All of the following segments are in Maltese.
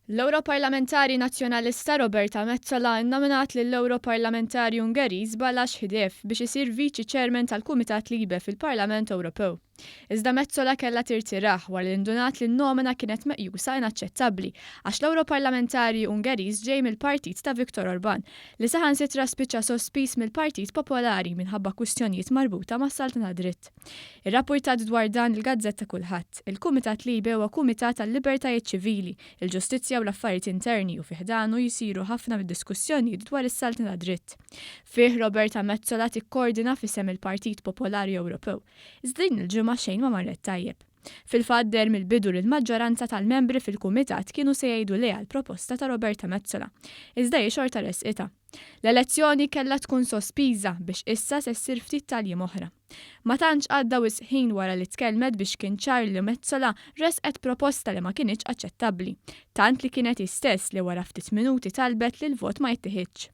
L-Ewroparlamentari Nazzjonalista Roberta Metsola nnominat lill-Ewroparlamentari Ungeriż Balázs Hidef biex isir Viċi Chairman tal-Kumitat Libe fil-Parlament Ewropew. Iżda Metsola kellha tirtirah wara li ndunat li n-nomina kienet meqjusa inaċċettabbli għax l-Ewroparlamentari Ungeriż ġej mill-partit ta' Viktor Orban li saħansitra spiċċa sospiż mill-Partit Popolari minħabba kwistjonijiet marbuta mas-saltna tad-dritt. Irrappurtat dwar dan il-gazzetta Kullħadd. Il-Kumitat Libe huwa kumitat għal-libertajiet ċivili, il-ġustizzja u l-affarijiet interni u fi ħdanu jsiru ħafna mid-diskussjonijiet dwar is-saltna tad-dritt. Fih Roberta Metsola tikkordina f'isem il-Partit Popolari Ewropew. Iżda din il-ġimgħa xejn ma marret tajjeb. Fil-fatt deher mill-bidu li l-maġġoranza tal-membri fil-kumitat kienu se jgħidu le għall-proposta ta' Roberta Metsola. Iżda hi xorta ressqitha. L-elezzjoni kellha tkun sospiża biex issa se ssir ftit tal-jiem oħra. Ma tantx għadda wisq ħin wara li tkellmet biex kien ċar li Metsola ressqet proposta li ma kinitx aċċettabbli, tant li kienet hi stess li wara ftit minuti talbet li l-vot ma jittiħidx.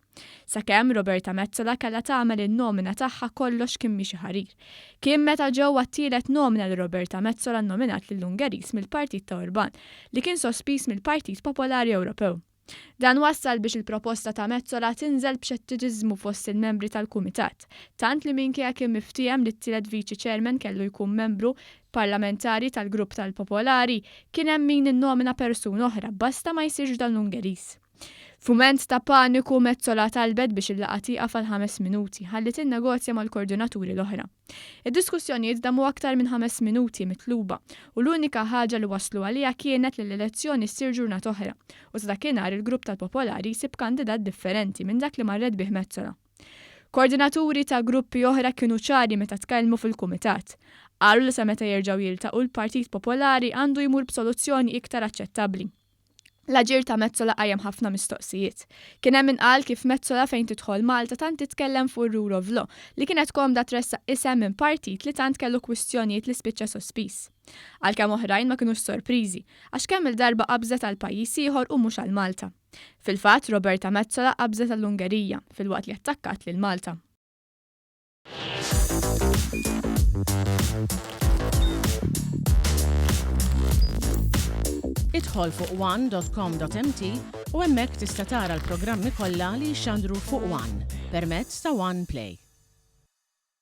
Sakemm Roberta Metsola kellha tagħmel in-nomina tagħha kollox kien miexi ħarir. Kien meta ġew għat-tielet nomina li Roberta Metsola nnominat lill-Ungeriż mill-partit ta' Orban, li kien sospiż mill-Partit Popolari Ewropew. Dan wassal biex il-proposta ta' Metsola tinżel b'xettiċiżmu fost il-membri tal-Kumitat, tant li minkejja kien miftiehem li t-tielet Viċi Chairman kellu jkun membru Parlamentari tal-Grupp tal-Popolari, kien hemm min innomina persuna oħra basta ma jsirx dan l-Ungeriż. F'mument ta' paniku Metsola talbet biex il-laqgħa tieqaf għal ħames minuti ħalli tinnegozja mal-kordinaturi l-oħra. Id-diskussjonijiet damu aktar minn ħames minuti mitluba u l-unika ħaġa li waslu għaliha kienet li l-elezzjoni ssir ġurnata oħra u sa dakinhar il-grupp tal-Popolari jsib kandidat differenti minn dak li marret bih Metsola. Koordinaturi ta' gruppi oħra kienu ċari meta tkellmu fil-kumitat. Qalu li sa meta jerġgħu jiltaqu l-Partit Popolari għandu jmur b'soluzzjoni iktar aċċettabbli. L-aġir ta' Metsola qajjem ħafna mistoqsijiet. Kien hemm min qal kif Metsola fejn tidħol Malta tant titkellem fuq ir-rule of law li kienet komda tressaq isem minn partit li tant kellu kwistjonijiet li spiċċa sospiż. Għalkemm oħrajn ma kinux sorpriżi, għax kemm-il darba qabżet għal pajjiż ieħor u mhux għal Malta. Fil-fatt, Roberta Metsola qabżet għall-Ungerija, filwaqt li attakkat lil Malta. Idħol fuq one.com.mt u hemmhekk tista' tara l-programmi kollha li jixxandru fuq One permezz ta' One Play.